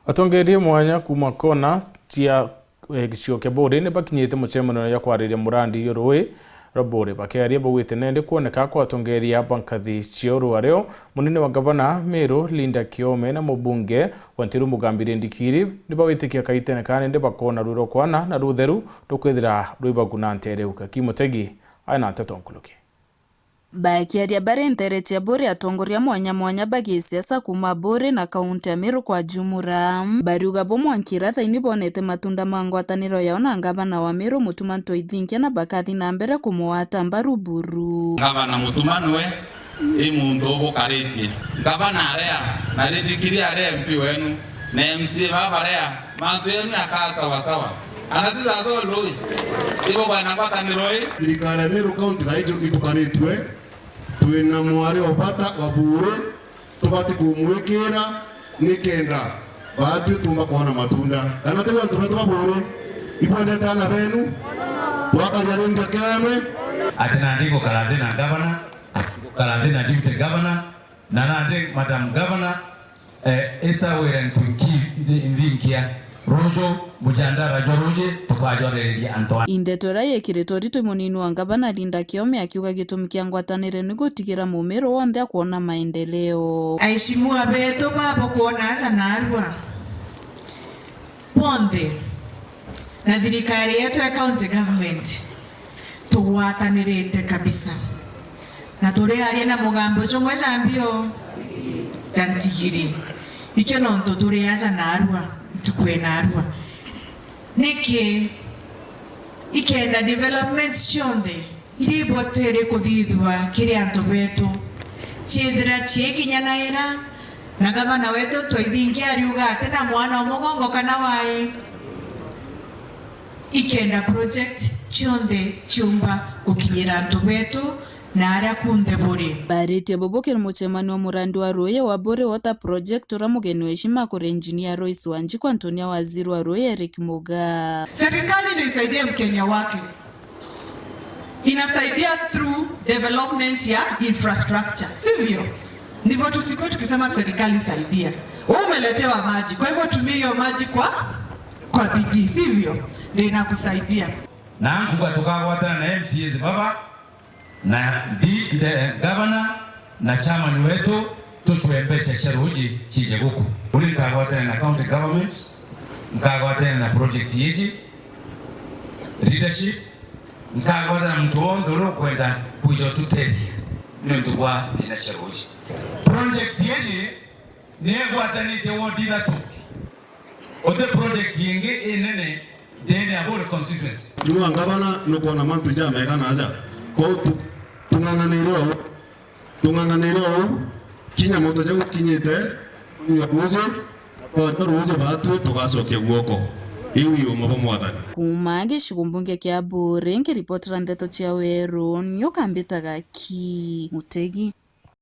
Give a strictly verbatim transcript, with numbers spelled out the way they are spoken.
Atongeria mwanya kuuma kona cia, eh, gicigo kia Buuri ni bakinyite mucemanio ya kwariria murandi jwa ruui rwa Buuri. Bakiaria baugite nandi kwoneka kwa atongeria ba nkathi cia uru ario munene wa ngavana Meru Linda Kiome na mubunge wa Ntiru Mugambi Rindikiri ni bawitikia kaitene ka nandi bakona rui rwa kwana na rutheru rukwithira rwi baguna ntere uka. Kimutegi aina nteto nkuruki. Bakiaria bari ntere cia Buuri, atongoria mwanya mwanya ba gisiasa kuuma Buuri na kaunti ya Meru kwa jumura bariuga bo mwanki ira thaini bonete matunda ma ngwataniro yao na ngavana wa Meru Mutuma M'Ethingia na bakathi na mbere kumugwata mbaru buru. Ngavana Mutuma nwe i muntu ubukaritie. Ngavana aria, na Rindikiri aria M P wenu, na M C A baba aria, mantu yenu yakaa sawa sawa. And that is all, Lui. Ibo bwana ngwataniro ii. Thirikari ya Meru County thaa ijo itukanitue, twina mwari wa bata wa Buuri, tubati kumwikira nikenda baatwi tumba kwona matunda. Kana tiu antu betu ba Buuri, ibwendete aana benu, twakaria Linda Kiome. Ati nandi ngukara nthi na ngavana, ngukara nthi na deputy governor, na nandi madam governor, eh, ita wira ntu nki-, nthi-, nthinkia. Ruju, mujandara jwa ruji, tukajwariria antu a- I ndeto iria yekiritwe uritu i munini wa ngavana Linda Kiome akiuga gitumi kia ngwatanire ni gutigira mumiru wonthe akwona maendeleo. Aheshimiwa betu babo kwona aja narua. Bonthe, na thirikari yetu ya county government, tugwatanirite kabisa. Na turiaria na mugambo jumwe ja mbio ja ntigiri. Ikio nontu turi aja narua, ntuku ya narua. Niki ikenda developments cionthe iria ibotere kuthithua kiri antu betu, ciithira ciikinyanaira, na gavana wetu M'Ethingia ariuga ati na mwana o mugongo kana wai, ikenda project cionthe ciumba gukinyira antu betu na aria kunthe buri. Baritie bubu kiri mucemanio wa murandi wa ruuji wa Buuri Water Project uria mugeni wa heshima kuri Engineer Lois Wanjiku antu ni a waziri wa ruuji Eric Mugaa. Serikali ni isaidie Mkenya wake. Inasaidia through development ya infrastructure, sivyo? Ndivyo tusikuwe tukisema serikali saidia. Wewe umeletewa maji, kwa hivyo tumia hiyo maji kwa, kwa bidii, sivyo? Ndio inakusaidia. Na nkuga tukagwatana na M C As baba na ndi, nde, governor na chairman wetu, tucwe mbeca cia ruuji ciije guku. Uri nkagwatana na county government, nkagwatana na project iji, leadership, nkagwatana na muntu wonthe uria ukwenda kwija ututethia niuntu bwa thina cia ruuji. Project iji ni igwatanite ward ithatu. Uti project ingi inene ndene ya Buuri constituency. Niwe ngavana nukwona mantu jamega na aja. Kwou tu-, tung'ang'anire ou. Tung'ang'anire ou, kinya muntu jau kinyite, kunyua ruuji, na twanyua ruuji baatwi tugacokia guoko. Iu i uuma bwa Mwathani. Kuuma gicigo mbunge kia Buuri, nkiripotera ndeto cia Weru, ni ukambitaga Ki Mutegi.